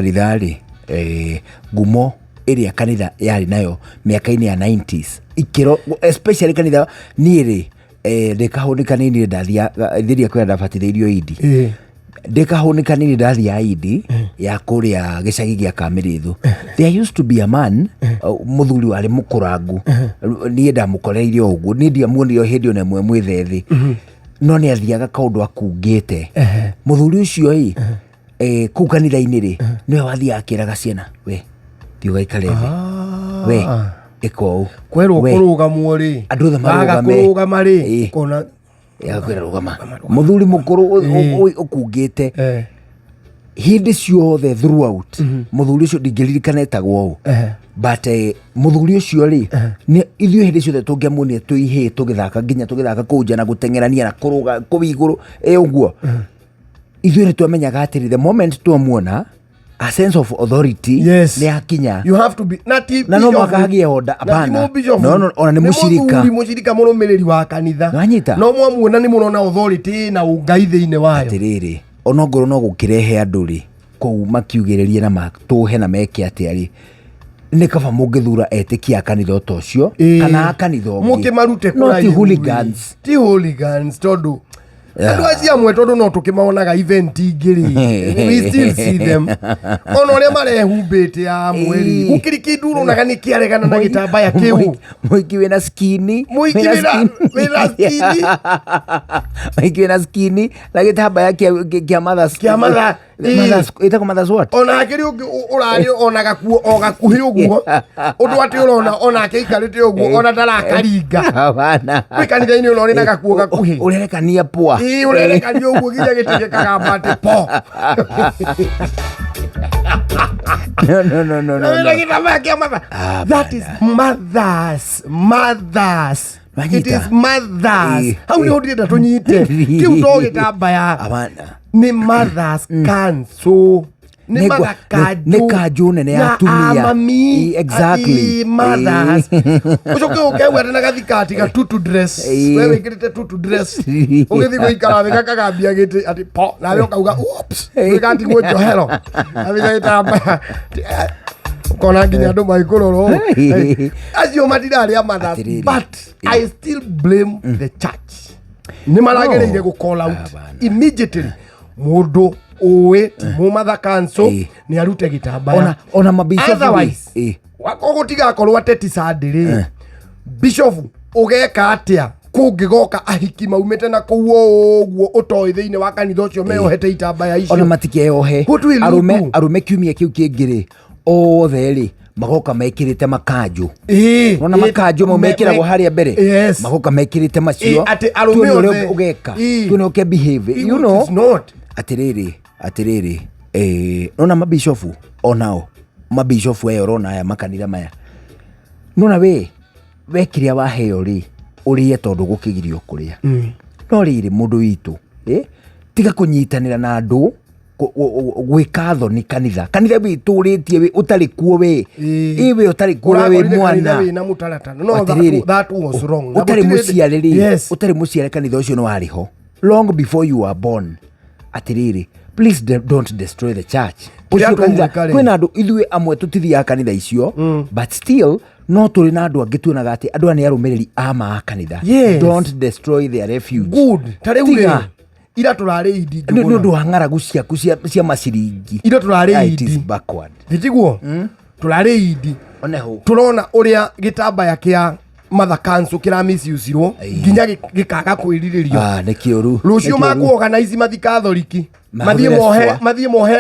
Kanitha rĩ, ngumo ĩrĩa kanitha yarĩ nayo mĩaka-inĩ ya 90s, ikĩro, especially kanitha, niĩ rĩ, ndĩ kahũni kanini ndathiaga, thĩria kwĩra ndabatithĩirio indi. Ndĩ kahũni kanini ndathiaga indi ya kũrĩa gĩcagi gĩa Kamĩrĩthũ. There used to be a man, mũthuri warĩ mũkũrangu. Niĩ ndamũkoreire o ũguo, niĩ ndiamuonire o hĩndĩ ona ĩmwe mwĩthĩ thĩ. No nĩ athiaga kaũndũ akungĩte. Mũthuri ũcio ĩ, kũu kanitha-inĩ rĩ, nĩwe wathiaga akĩraga ciana, we thiĩ ũgaikare thĩ, we ĩka ũũ. Kwerwo We. kũrũgamwo rĩ, Andũ othe waga marũgame. kũrũgama rĩ, ũkona Agakwĩra rũgama. Mũthuri mũkũrũ ũkungĩte hĩndĩ ciothe throughout. Mũthuri ũcio ndingĩririkana etagwo ũũ, but mũthuri ũcio rĩ, nĩ ithuĩ hĩndĩ ciothe tũngĩamuonire twĩ ihĩĩ tũgĩthaka, nginya tũgĩthaka kũu nja na gũteng'erania na kũrũga kũu igũrũ ĩ ũguo, ithuĩ nĩ twamenyaga atĩrĩ, the moment twamuona, a sense of authority nĩ akinya. You have to be na ti Na no bishop. mũhaka hagĩe order, Na ti hapana. mũbishop. No, no, ona nĩ mũcirika. Mũthuri mũcirika mũrũmĩrĩri wa kanitha. Nĩwanyita? No mwamuona nĩ mũrona authority na ũngai thĩinĩ wayo. Atĩrĩrĩ, onongorwo no gũkĩrehe andũ rĩ kũu makiugĩrĩrie na matũhe na meke atĩa rĩ, nĩ kaba mũngĩthura etĩkia a kanitha o ta ũcio kana a kanitha ũngĩ. Mũkĩmarute No ti kũraihu rĩ. hooligans. Ti hooligans, tondũ andũ acio amwe, tondũ no tũkĩmaonaga event ingĩ rĩ, we still see them, ona ũrĩa marehumbĩte amwe rĩ, gũkĩrĩ kĩndũ ũronaga nĩ kĩaregana na gĩtambaya kĩu. Mũingĩ wĩna skini. Mũingĩ wĩna skini. Mũingĩ wĩna skini na gĩtambaya kĩa mothers. Kĩa mother, Mothers, ĩtagwo mothers what? Ona hakĩrĩ ũngĩ ũrarĩ ona gakuo o gakuhĩ ũguo, ũndũ atĩ ũrona onake aikarĩte ũguo, ona ndarakaringa. Hapana. Kwĩ kanitha-inĩ ũna ũrĩ na gakuo gakuhĩ. Ũrerekania poa. Ĩĩ, ũrerekania ũguo nginya gĩtĩ gĩkagamba atĩ po. No, no, no, no, Na no, wĩna no. gĩtambaya kĩa mother. Ah, That is mothers, mothers. It Wanyita? is mothers. Hau nĩho ndĩrenda tũnyite. Kĩu to gĩtambaya. Hapana. Nĩ mothers council, nĩ mother kanjũ. Nĩ kanjũ nene ya na atumia. amami. Exactly. Mothers. Ũcoke ũke na gathikati ga tutu dress. We wĩkĩrĩte tutu dress, ũgĩthiĩ gũikara thĩ, gakagambia gĩtĩ atĩ po, nawe ũkauga oops, gĩgatigwo njohero abitha gĩtambaya. Ũkona nginya andũ magĩkũrora ũũ. Acio matirarĩ a mothers. Atĩrĩrĩ. But I still blame the church, nĩ maragereire gũ call out Hapana. immediately mũndũ ũĩ ti mũmatha council nĩ arute gĩtambaya. Ona mabishopu rĩ, Otherwise, wako gũtigakorwo ateti Sunday rĩ, bishop ũgeka atĩa kũngĩgoka ahiki maumĩte na kũu ũguo ũtoĩ thĩinĩ wa kanitha ũcio meyohete itambaya icio? Ona matikeyohe. What will you Arũme, do? arũme kiumia kĩu kĩngĩ rĩ, othe rĩ, magoka mekĩrĩte makanjũ. Ona makanjũ mau mekĩragwo harĩa mbere. Magoka mekĩrĩte macio. Atĩ arũme Tuone ũrĩa othe. ũgeka. Tuone ũke behave. You It know. is not. Atĩrĩrĩ, nona mabishofu onao, mabishofu aya ũrona aya makanitha maya, nona we kĩrĩa waheo rĩ, ũrĩe, tondũ gũkĩgirio kũrĩa. No rĩrĩ, mũndũ witũ, tiga kũnyitanĩra na andũ gwĩka thoni kanitha. Kanitha wĩtũrĩtie wĩ ũtarĩ kuo we. Ĩ we ũtarĩ kuo we wĩ Ũrakorire kanitha mwana. wĩna mũtaratara no Atĩrĩrĩ, that was wrong. Na ũtarĩ mũciare rĩ, ũtarĩ mũciare, kanitha ũcio nĩ warĩ ho long before you were born. Atĩrĩrĩ, please don't destroy the church. Kĩrĩa Ũcio kanitha tũgwĩka rĩ. kwĩna andũ, ithuĩ amwe tũtithiaga kanitha icio, but still no tũrĩ na andũ angĩ tuonaga atĩ andũ aya nĩ arũmĩrĩri a ma a kanitha. Don't destroy their refuge. Good, ta rĩu rĩ, Tiga. ira tũrarĩ indi. Nĩ ũndũ wa ng'aragu ciaku cia maciringi. Ira tũrarĩ Ah, it is indi. backward. Gĩtiguo tũrarĩ indi. Oneho. Tũrona ũrĩa gĩtambaya kĩa mother council kĩra misuse-irwo nginya gĩkaga kwĩrirĩrio. Ah, nĩ kĩũru. Rũciũ Nĩ kĩũru. makuorganize mathi Katholiki, mathiĩ Mahũthĩre mohe cwa. mathiĩ mohe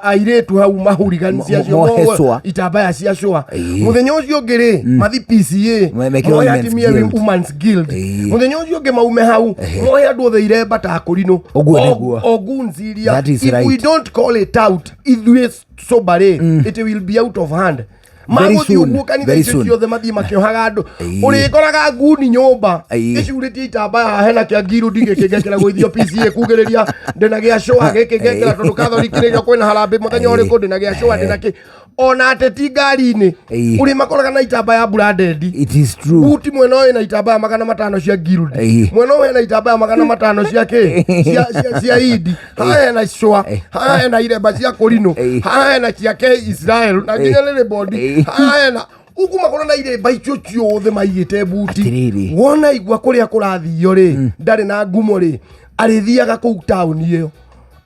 airĩtu hau mahurigani ciacio mohe mohe cwa. itambaya cia cwa. Mũthenya ũcio ũngĩ rĩ, mathi PCA, mekĩrwo mohe Women's atumia Guild. Women's Guild. Mũthenya ũcio ũngĩ maume hau, mohe andũ othe iremba ta kũrinũ. Ũguo nĩguo. O goons iria. That is If we right. don't call it out ithuĩ sober rĩ, it will be out of hand. Very Magũthiĩ soon, ũguo kanitha very icio soon. ciothe mathiĩ makĩohaga andũ. Ĩĩ. Ũrĩkoraga nguni nyũmba Ĩĩ. ĩcurĩtie itambaya haha hena kĩa ngirundi gĩkĩ ngekĩra gũithio PCA kugĩrĩria ndĩna gĩa cũa gĩkĩ ngekĩra tondũ Catholic nĩrĩo kwĩna harambĩ mũthenya Ĩĩ. ũrĩkũ ndĩna gĩa cũa ndĩna kĩ ona ateti ngari-inĩ Ĩĩ. ũrĩmakoraga na itambaya branded. It is true. Buti mwena ũyũ na itambaya 500 cia ngirundi, Ĩĩ. mwena ũyũ hena itambaya 500 cia kĩ cia indi, haha hena cũa, haha hena iremba cia kũrinũ, Ĩĩ. haha hena cia ke Israel na nginya rĩrĩ bondi, Ĩĩ. haha hena uku makorwo na iremba icio ciothe maigĩte buti. Atĩrĩrĩ. Wona igua kũrĩa kũrathio rĩ, ndarĩ na ngumo rĩ, arĩthiaga kũu taũni ĩyo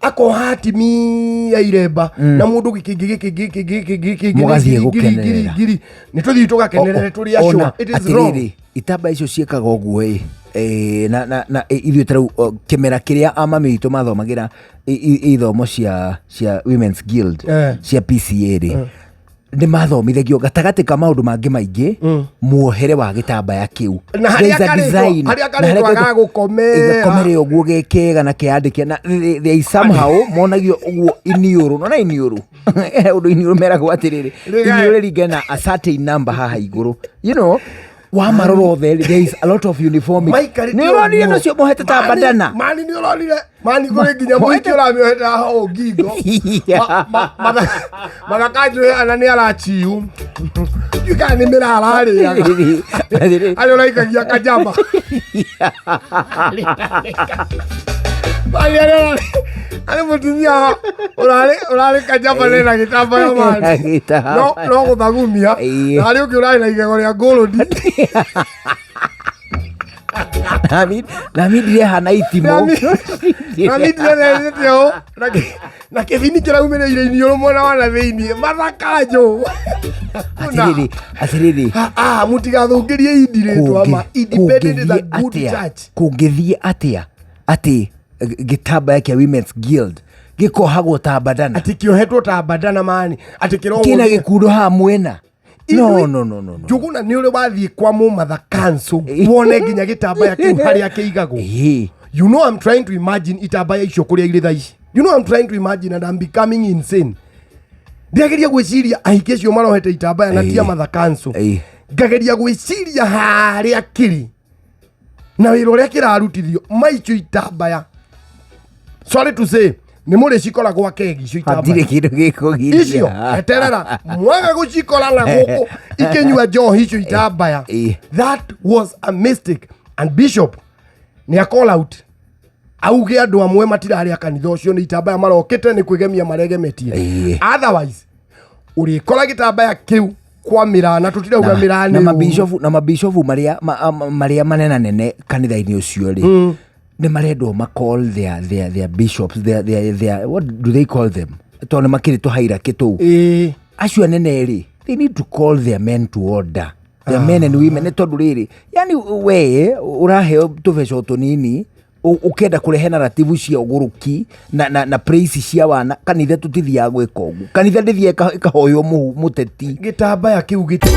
akoha atimia iremba na mũndũ gĩkĩngĩ gĩkĩngĩ gĩkĩngĩ gĩkĩngĩ gĩkĩngĩ Mũgathiĩ ngiri, ngiri, gũkenerera. ngiri nĩ tũthiĩ tũgakenerere tũrĩ acũa. Ona, It is wrong. atĩrĩrĩ, itamba icio ciĩkaga ũguo ĩ, na ithuĩ ta rĩu kĩmera kĩrĩa amami witũ mathomagĩra ithomo cia Women's Guild, cia PCA rĩ, nĩ mathomithagio gatagatĩ ka maũndũ mangĩ maingĩ muohere wa gĩtambaya kĩu. Na harĩa There is a karĩtwa- design. harĩa Na karĩtwa harĩa gagũkomera. Gakomere ũguo gekega na keyandĩke na they somehow monagio ũguo iniũrũ nona iniũrũ ũndũ iniũrũ meragwo atĩrĩrĩ, Rĩgae. iniũrũ rĩringane na a certain number haha igũrũ, you know, wamarora othe there is a lot of uniformity. Maikarĩte Nĩ ũronire ũguo. ũcio mohete ta Mani- bandana. mani nĩ ũronire mani kũrĩ nginya mũhiki ũramĩohete haha ũũ ngingo. Mathakanjũhana nĩ arachiu ndiũĩ kana nĩ mĩrara arĩaga arĩa ũraikagia kajama. Mani arĩa arĩ mũtumia ũrarĩ kajama nena gĩtambaya mani Gĩtambaya. no gũthagumia. Ĩĩ. Na harĩ ũngĩ ũrarĩ na igego rĩa ngũrũni. Nami ndirehana itimũ. Na ndirerete ũũ na kĩbini kĩraumĩrĩire iniũrũ mwena wa na thĩiniĩ mathakanjũ. Atĩrĩrĩ, atĩrĩrĩ. Mũtigathũkĩrie indi rĩtwa ma Independent is a good church. Kũngĩthiĩ atĩa atĩ gĩtambaya kĩa Women's Guild gĩkohagwo ta bandana? Atĩ kĩohetwo ta bandana mani atĩ Kĩna kĩrogo gĩkundo haha mwena. No, no, no, no, no. Njũgũna nĩ ũrĩ wathiĩ kwa mũmatha kanso wone nginya gĩtambaya kĩu harĩa kĩigagwo? Ĩĩ. You know, I'm trying to imagine itambaya icio kũrĩa irĩ thaa ici. You know, I'm trying to imagine and I'm becoming insane. Ndĩrageria gwĩciria ahiki acio marohete itambaya na tia Ĩĩ. matha kanso. Ĩĩ. Ngageria gwĩciria harĩa kĩrĩ na wĩra ũrĩa kĩrarutithio maicio itambaya. Sorry to say, nĩ mũrĩ cikora gwa kegi icio Hatirĩ itambaya kĩndũ gĩkũgiria. Icio eterera mwaga gũcikora na gũkũ ikĩnyua njohi icio itambaya. Ĩĩ. That was a mistake and bishop nĩ a call out auge andũ amwe matirarĩ a kanitha ũcio nĩ itambaya marokĩte nĩ kwĩgemia maregemetie. Ĩĩ. Otherwise ũrĩkora gĩtambaya kĩu kwa mĩrana tũtirauga mĩrana Na nĩ ũũru. mabishofu na mabishofu marĩa marĩa manenanene kanitha-inĩ ũcio rĩ, nĩ marendwo ma call their bishops, their, what do they call them, tondũ nĩ makĩrĩ tũhairaki tũu. Ĩĩ. Acio anene rĩ, they need to call their men to order, their men and women, nĩ tondũ rĩrĩ, yani we ũraheo tũbeca o tũnini ũkenda kũrehe narrative cia ũgũrũki na praise cia wana. Kanitha tũtithiaga gwĩka ũguo. Kanitha ndĩthiaga ĩkahoywo mũhu mũteti. Gĩtambaya kĩu gĩti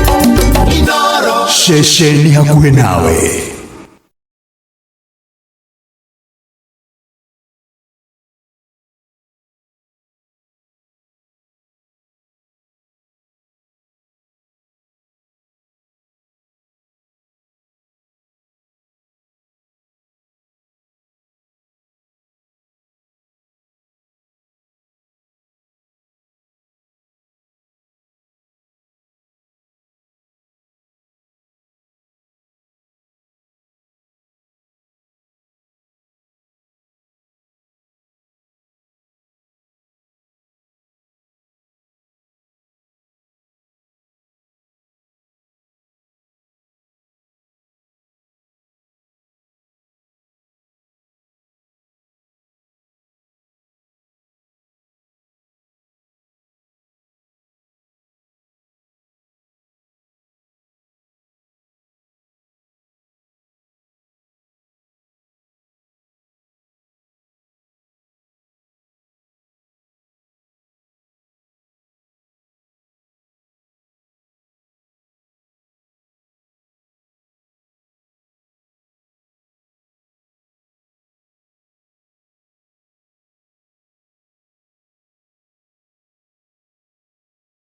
Ceceni hakuhĩ nawe.